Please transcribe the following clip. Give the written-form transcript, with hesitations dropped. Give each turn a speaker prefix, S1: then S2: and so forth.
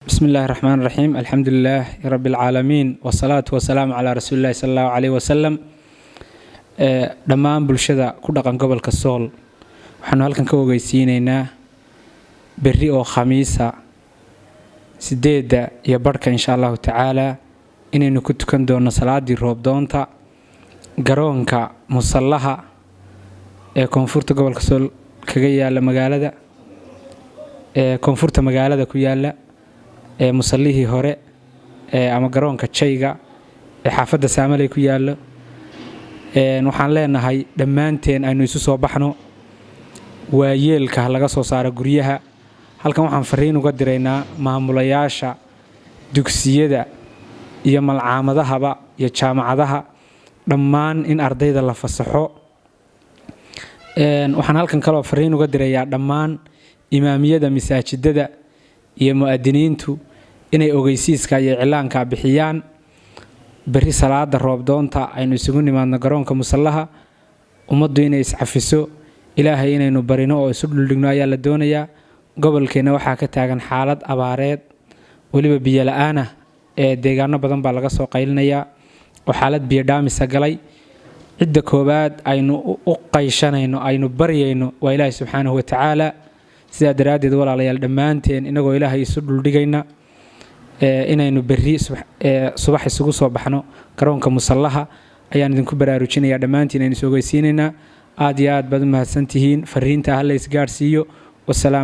S1: Bismi illaahi raxmaan raxiim, alxamdu lilaah rabbi alcaalamiin, wasalaatu wasalaamu calaa rasuulillahi sala allahu caleyhi wasalam. Dhammaan bulshada ku dhaqan gobolka Sool waxaanu halkan ka ogeysiineynaa berri oo Khamiisa 8:30 insha Allahu tacaala inaynu ku tukan doono salaadii roobdoonta garoonka Musallaha ee koonfurta gobolka Sool kaga yaala magaalada, ee koonfurta magaalada ku yaala, ee musallihii hore ee ama garoonka Jayga ee xaafadda Saamaley ku yaallo. Waxaan leenahay dhammaanteen aynu isu soo baxno, waayeelka ha laga soo saaro guryaha. Halkan waxaan fariin uga diraynaa maamulayaasha dugsiyada iyo malcaamadahaba iyo jaamacadaha dhammaan in ardayda la fasaxo. Waxaan halkan kaloo fariin uga dirayaa dhammaan imaamiyada masaajidada iyo mu'adiniintu inay ogeysiiska iyo iclaanka bixiyaan. Berri salaada roobdoonta aynu isugu nimaadno garoonka Musallaha. Ummaddu inay iscafiso, Ilaahay inaynu barino oo isu dhuldhigno ayaa la doonayaa. Gobolkeenna waxaa ka taagan xaalad abaareed, weliba biyo la-aanah, ee deegaano badan baa laga soo qaylinayaa oo xaalad biyo dhaamisa galay. Cidda koowaad aynu u qayshanayno, aynu baryayno, waa Ilaahay subxaanahu wa tacaala. Sidaa daraaddeed, walaalayaal, dhammaanteen inagoo Ilaahay isu dhuldhigayna inaynu berri subax isugu soo baxno garoonka Musallaha ayaan idinku baraarujinayaa. Dhammaantiin aynu is ogeysiinaynaa. Aad iyo aad baad u mahadsantihiin. Fariinta ha la isgaadhsiiyo. Wasalaam.